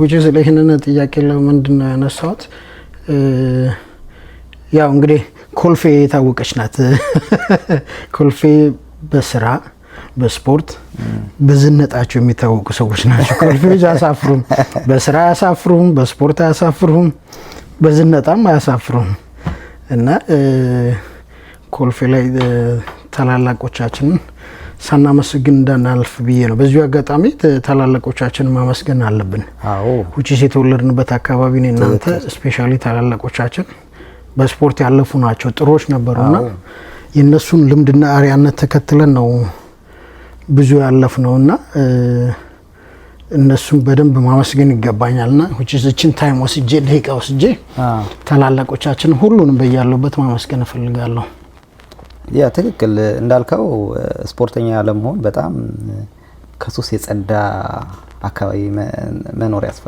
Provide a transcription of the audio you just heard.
ውጭ ስለ ይህንን ጥያቄ ለምንድን ነው ያነሳሁት? ያው እንግዲህ ኮልፌ የታወቀች ናት። ኮልፌ በስራ፣ በስፖርት፣ በዝነጣቸው የሚታወቁ ሰዎች ናቸው። ኮልፌዎች አያሳፍሩም። በስራ አያሳፍሩም፣ በስፖርት አያሳፍሩም፣ በዝነጣም አያሳፍሩም። እና ኮልፌ ላይ ታላላቆቻችንን ሳናመሰግን እንዳናልፍ ብዬ ነው። በዚሁ አጋጣሚ ታላላቆቻችንን ማመስገን አለብን። Which is የተወለድንበት አካባቢ ነው። እናንተ especially ታላላቆቻችን በስፖርት ያለፉ ናቸው፣ ጥሩዎች ነበሩና የእነሱን ልምድና አርአያነት ተከትለን ነው ብዙ ያለፍነው እና እነሱን በደንብ ማመስገን ይገባኛል። ና which is እችን time ወስጄ፣ ደቂቃ ወስጄ ታላላቆቻችን ሁሉንም በያሉበት ማመስገን እፈልጋለሁ። Yeah፣ ትክክል እንዳልከው ስፖርተኛ ለመሆን በጣም ከሱስ የጸዳ አካባቢ መኖር ያስፈልጋል።